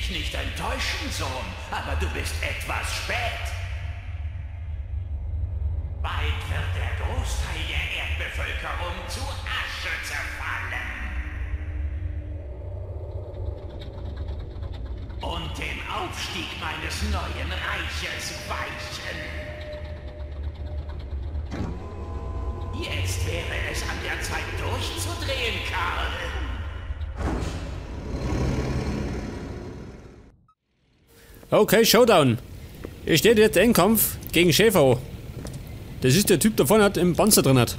dich nicht enttäuschen, Sohn, aber du bist etwas spät. Bald wird der Großteil der Erdbevölkerung zu Asche zerfallen. Und dem Aufstieg meines neuen Reiches weichen. Jetzt wäre es an der Zeit durchzudrehen, Karl. Okay, Showdown. Hier steht jetzt Endkampf gegen Schäfer. Das ist der Typ, der vorne hat, im Panzer drin hat.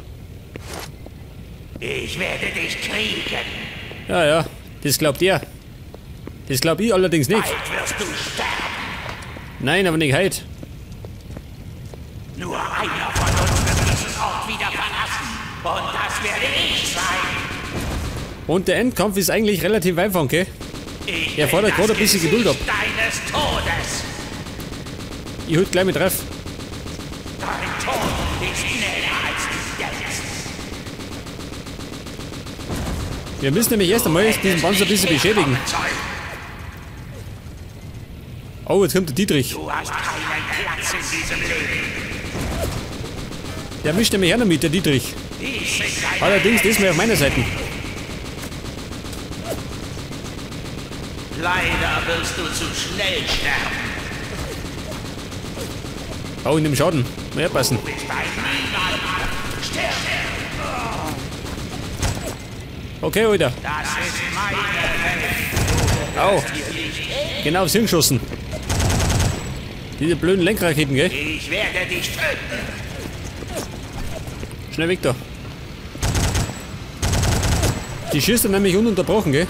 Ich werde dich kriegen. Ja, ja, das glaubt er. Das glaub ich allerdings nicht. Bald wirst du sterben. Nein, aber nicht heute. Nur einer von uns wird diesen Ort wieder verlassen. Und das werde ich sein. Und der Endkampf ist eigentlich relativ einfach, okay? Ich Er fordert gerade ein bisschen Geduld ab. Deines Todes. Ich hol gleich mit drauf. Dein Tod ist schneller als du denkst. Wir müssen nämlich erst einmal diesen Panzer ein bisschen beschädigen. Oh, jetzt kommt der Dietrich. Du hast keinen Platz in diesem Leben. Der mischt nämlich auch noch mit, der Dietrich. Allerdings, das ist mir auf meiner Seite. Leider wirst du zu schnell sterben. Oh, in dem Schaden. Mal passen. Du bist ein Niemand. Stirb. Okay, Alter. Das ist meine Welt. Au. Genau aufs Hirn geschossen. Diese blöden Lenkraketen, gell? Ich werde dich töten. Schnell weg da. Die schießt dann nämlich ununterbrochen, gell?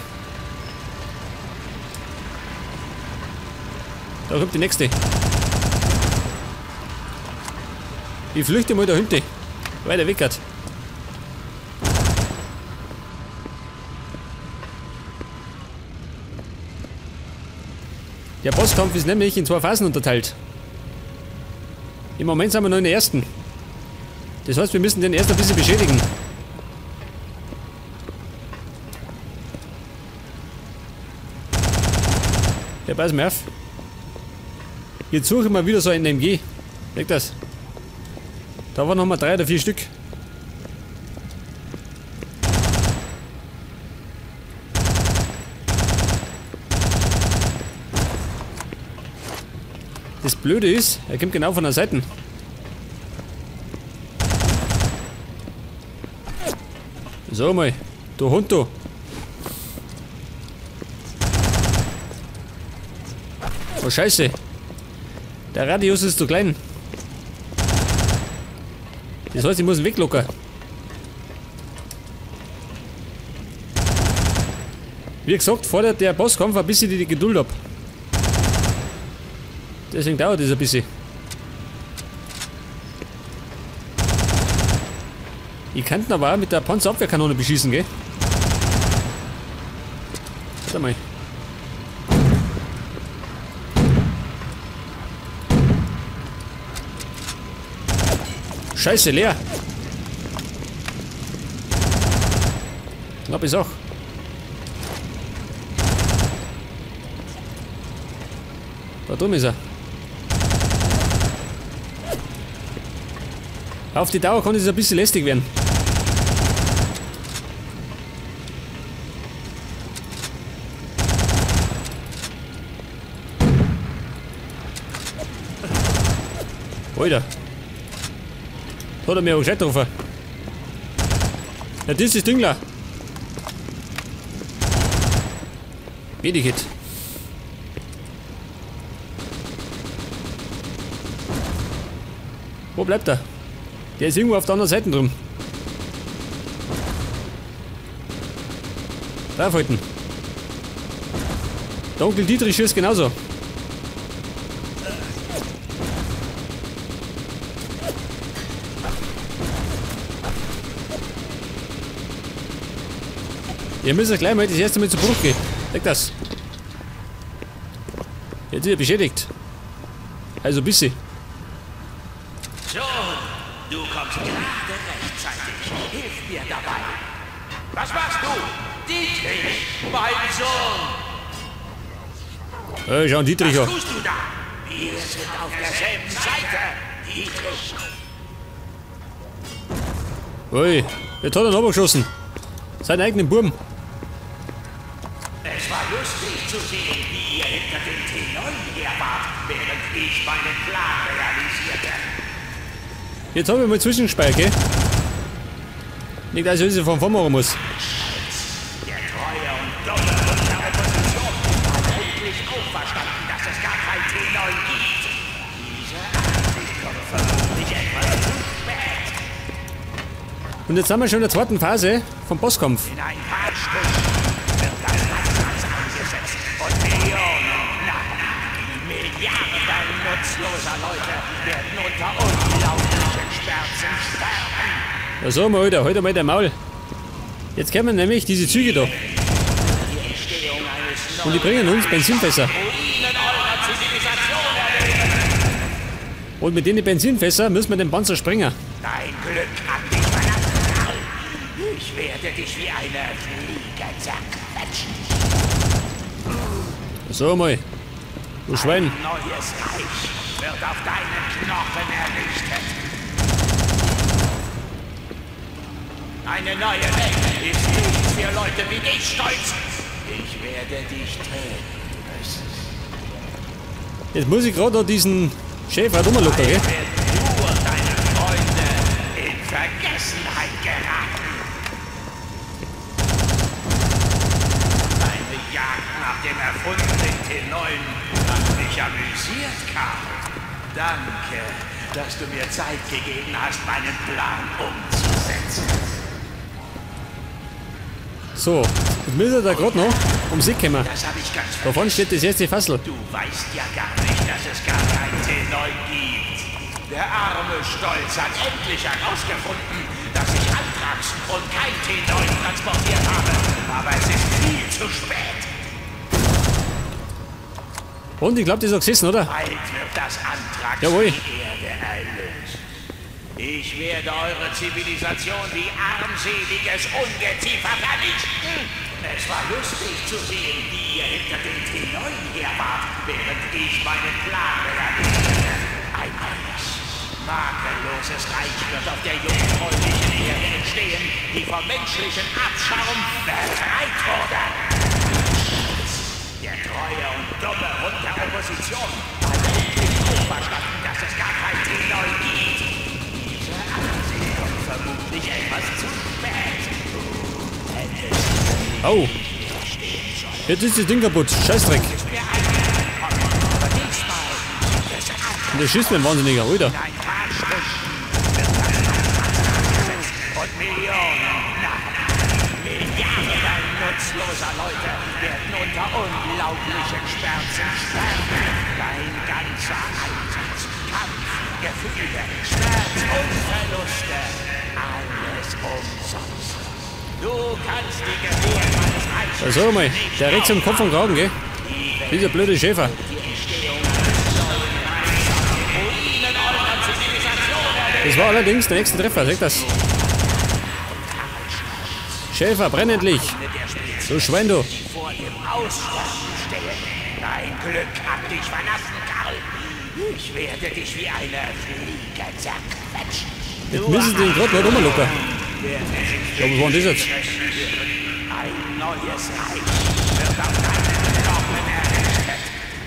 Da kommt die nächste. Ich flüchte mal da hinten. Weiter weg hat. Der Bosskampf ist nämlich in zwei Phasen unterteilt. Im Moment sind wir noch in der ersten. Das heißt, wir müssen den erst ein bisschen beschädigen. Ja, pass mal auf. Jetzt suche ich mal wieder so einen MG. Leg das. Da waren nochmal 3 oder 4 Stück. Das Blöde ist, er kommt genau von der Seite. So mal, du Hund, du. Oh Scheiße. Der Radius ist zu klein. Das heißt, ich muss ihn weglocken. Wie gesagt, fordert der Bosskampf ein bisschen die Geduld ab. Deswegen dauert es ein bisschen. Ich könnte ihn aber auch mit der Panzerabwehrkanone beschießen, gell? Warte mal. Scheiße, leer. Knapp ist auch. Da drüben ist er. Auf die Dauer kann es ein bisschen lästig werden. Alter. Da hat er mir auch gescheit getroffen. Ja, das ist Düngler. Wenig Hit. Wo bleibt er? Der ist irgendwo auf der anderen Seite drum. Draufhalten. Der Onkel Dietrich schießt genauso. Ihr müsst ja gleich mal das erste Mal zu Bruch gehen. Leg das. Jetzt ist er beschädigt. Also ein bisschen. So, du kommst gerade rechtzeitig. Hilf mir dabei. Was machst du? Dietrich, mein Sohn. Ey, schau, Dietrich. Was tust du da? Wir sind auf derselben Seite, Dietrich. Ui, jetzt hat er noch geschossen. Seinen eigenen Burm. Es war lustig zu sehen, wie ihr hinter dem T9 her wart, während ich meinen Plan realisierte. Jetzt habe ich mal zwischengespeichert, gell? Nicht, dass ich von vorn machen muss. Der treue und dumme Hund der Opposition hat endlich auch verstanden, dass es gar kein T9 gibt. Diese Ansicht kommt vermutlich etwas zu spät. Und jetzt sind wir schon in der zweiten Phase vom Bosskampf. In ein paar Stunden wird das Antrax eingesetzt und Millionen, nein, Milliarden nutzloser Leute werden unter unglaublichen Schmerzen sterben. Ja, so mal, Alter, halt mal dein Maul. Jetzt kommen nämlich diese Züge da. Und die bringen uns Benzinfässer. Und mit den Benzinfässer müssen wir den Panzer sprengen. Dein Glück hat dich verlassen, Karl. Ich werde dich wie eine Fliege zerquetschen. So mal. Du Schwein. Ein neues Reich wird auf deinen Knochen errichtet. Eine neue Welt ist nichts für Leute wie dich, Stolz. Ich werde dich töten müssen. Jetzt muss ich gerade noch diesen Schäfer rumlocken, gell? Du und deine Freunde in Vergessenheit geraten. Deine Jagd nach dem erfundenen T9 hat mich amüsiert, Karl. Danke, dass du mir Zeit gegeben hast, meinen Plan umzusetzen. So, jetzt müssen wir da gerade noch ums Eck kommen. Da vorne steht das erste Fassel. Du weißt ja gar nicht, dass es gar kein T9 gibt. Der arme Stolz hat endlich herausgefunden, dass ich Anthrax und kein T9 transportiert habe. Aber es ist viel zu spät. Und ich glaube, die ist auch gesessen, oder? Bald wird das Anthrax Jawohl. Die Erde erlösen. Ich werde eure Zivilisation wie armseliges Ungeziefer vernichten. Es war lustig zu sehen, wie ihr hinter dem T9 her wart, während ich meinen Plan realisierte. Ein neues, makelloses Reich wird auf der jungfräulichen Erde entstehen, die vom menschlichen Abschaum befreit wurde. Der treue und dumme Hund der Opposition hat endlich auch verstanden, dass es gar kein T9 gibt. Diese Ansicht kommt vermutlich etwas zu spät. Oh. Jetzt ist das Ding kaputt. Scheißdreck. Und der schießt mir ein Wahnsinniger, Alter. Und Millionen, Milliarden nutzloser Leute werden unter unglaublichen Schmerzen sterben. Dein ganzer Einsatz, Kampf, Gefühle, Schmerz und Verluste, alles umsonst. Du kannst die Geburt meines Reiches. So mal, der regt zum Kopf und Kragen, gell? Dieser blöde Schäfer. Das war allerdings der nächste Treffer, seht das? Schäfer, brenn endlich! Du Schwein, du! Vor dem Aussterben stehen. Dein Glück hat dich verlassen, Karl. Ich werde dich wie eine Fliege zerquetschen. Jetzt müssen sie den gerade noch rumlocken. Ja, was war denn das jetzt? Ein neues Reich wird auf deinen Knochen errichtet.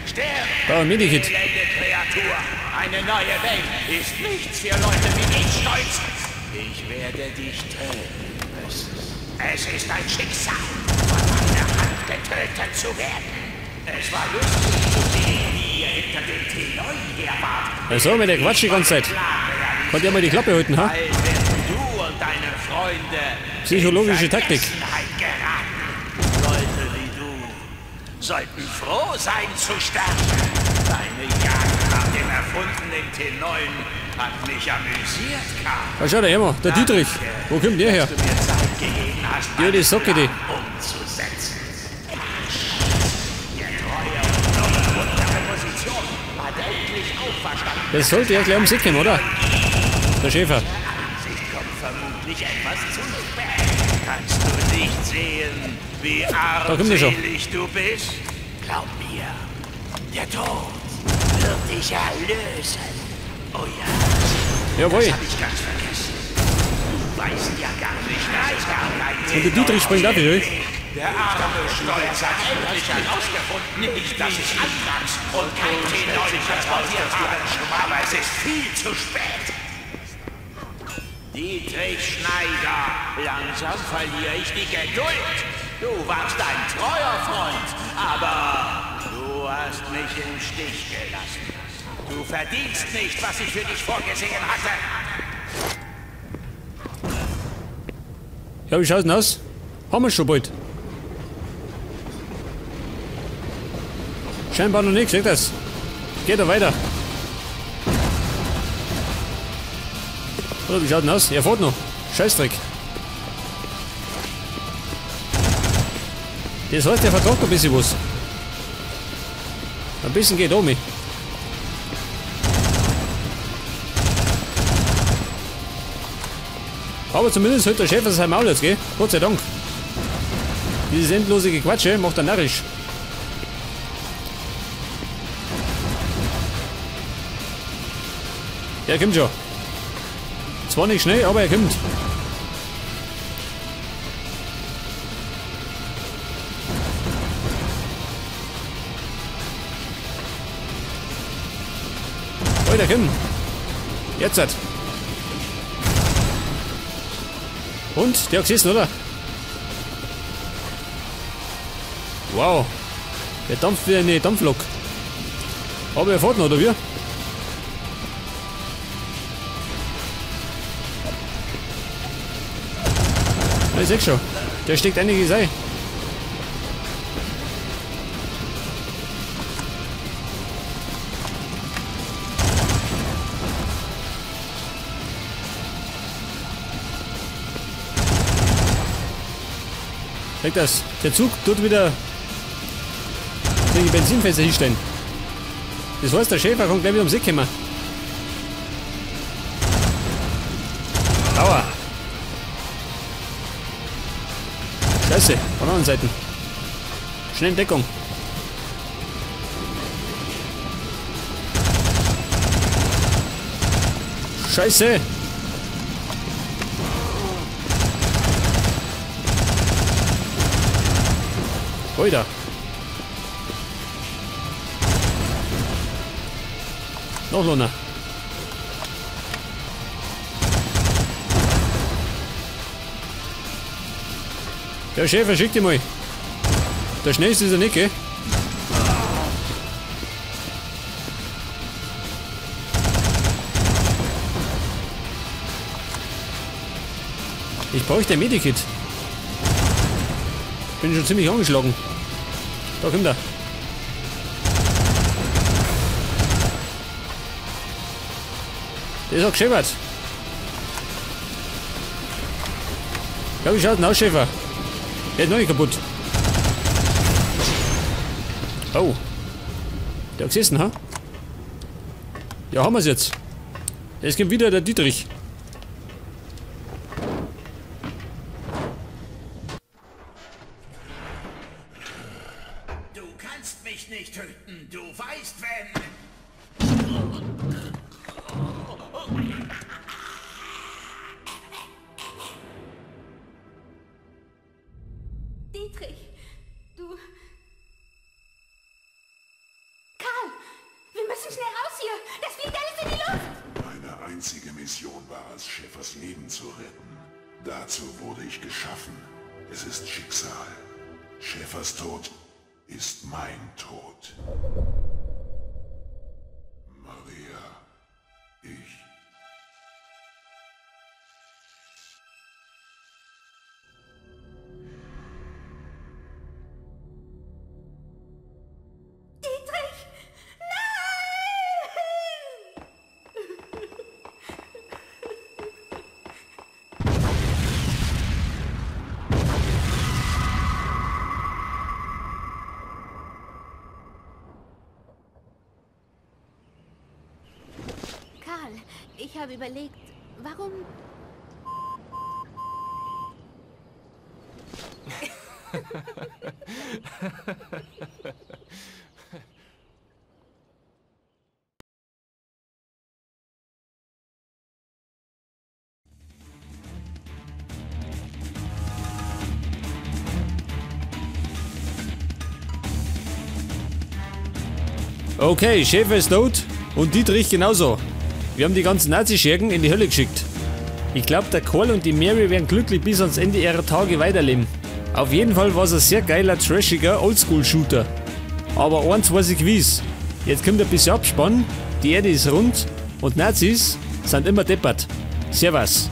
Stirb, da, ein Medikit. Elende Kreatur. Eine neue Welt ist nichts für Leute wie dich, Stolz. Ich werde dich töten müssen. Es ist ein Schicksal, von meiner Hand getötet zu werden. Es war lustig zu sehen, wie ihr hinter dem T9 her wart. Ja, so, mit der Quatsch die ganze Zeit. Konnt ihr mal die Klappe halten, ha? Bald werden du und deine Freunde Psychologische in Taktik. Vergessenheit geraten. Leute wie du sollten froh sein zu sterben. Deine Jagd nach dem erfundenen T9 hat mich amüsiert, Karl. Da schau der her, der Dietrich. Wo kommt der her? Dass du mir Zeit gegeben hast, Ja, die Socke, die. umzusetzen. Der treue und dumme Hund der Opposition hat endlich auch verstanden. Das sollte ja gleich ums Eck kommen, oder? Der Schäfer. Ansicht kommt vermutlich etwas zu spät. Kannst du nicht sehen, wie Da kommt er schon. armselig du bist? Glaub mir, Der Tod wird dich erlösen. Oh ja. Jawohl. Das hab ich ganz vergessen. Du weißt ja gar nicht, dass es gar kein Und der Dietrich springt ab, ich. Der arme Stolz hat endlich herausgefunden, dass ich Anthrax und kein T9 transportiert habe. Aber es ist viel zu spät. Dietrich Schneider, langsam verliere ich die Geduld. Du warst ein treuer Freund, aber du hast mich im Stich gelassen. Du verdienst nicht, was ich für dich vorgesehen hatte. Ja, wie schaut's denn aus? Haben wir schon bald. Scheinbar noch nichts, seht das? Geht er weiter. Oder wie schaut denn aus? Er fährt noch. Scheißdreck. Das heißt, der vertragt ein bisschen was. Ein bisschen geht um mich. Aber zumindest hält der Schäfer sein Maul jetzt, gell? Gott sei Dank. Dieses endlose Gequatsche macht er narrisch. Er kommt schon. Zwar nicht schnell, aber er kommt. Oh, der kommt. Jetzt hat. Und? Der hat gesessen, oder? Wow. Der dampft wie eine Dampflok. Aber er fährt noch, oder wie? Ich seh schon. Der steckt einiges ein. Sag das. Der Zug tut wieder die Benzinfässer hinstellen. Das heißt, der Schäfer kann gleich wieder ums Eck kommen. Aua. Scheiße, von anderen Seiten. Schnell in Deckung. Scheiße! Oida. Noch Lona. Ja, Schäfer, schick dich mal. Der schnellste ist er nicht, gell? Ich bräuchte ein Medikit. Bin schon ziemlich angeschlagen. Da kommt er. Der ist auch geschäfert. Ja, wie schaut denn aus, Schäfer? Der ist noch nicht kaputt. Oh. Der hat gesessen, ha? Ja, haben wir's jetzt. Es kommt wieder der Dietrich. Du kannst mich nicht töten. Du weißt, wenn... Dietrich, du... Karl, wir müssen schnell raus hier. Das fliegt alles in die Luft. Meine einzige Mission war es, Schäfers Leben zu retten. Dazu wurde ich geschaffen. Es ist Schicksal. Schäfers Tod ist mein Tod. Maria, ich... Dietrich! Nein! Karl, ich habe überlegt, warum... Okay, Schäfer ist tot und Dietrich genauso. Wir haben die ganzen Nazi-Schergen in die Hölle geschickt. Ich glaube, der Karl und die Mary werden glücklich bis ans Ende ihrer Tage weiterleben. Auf jeden Fall war es ein sehr geiler, trashiger Oldschool-Shooter. Aber eins weiß ich gewiss. Jetzt kommt ein bisschen Abspann, die Erde ist rund und Nazis sind immer deppert. Servus.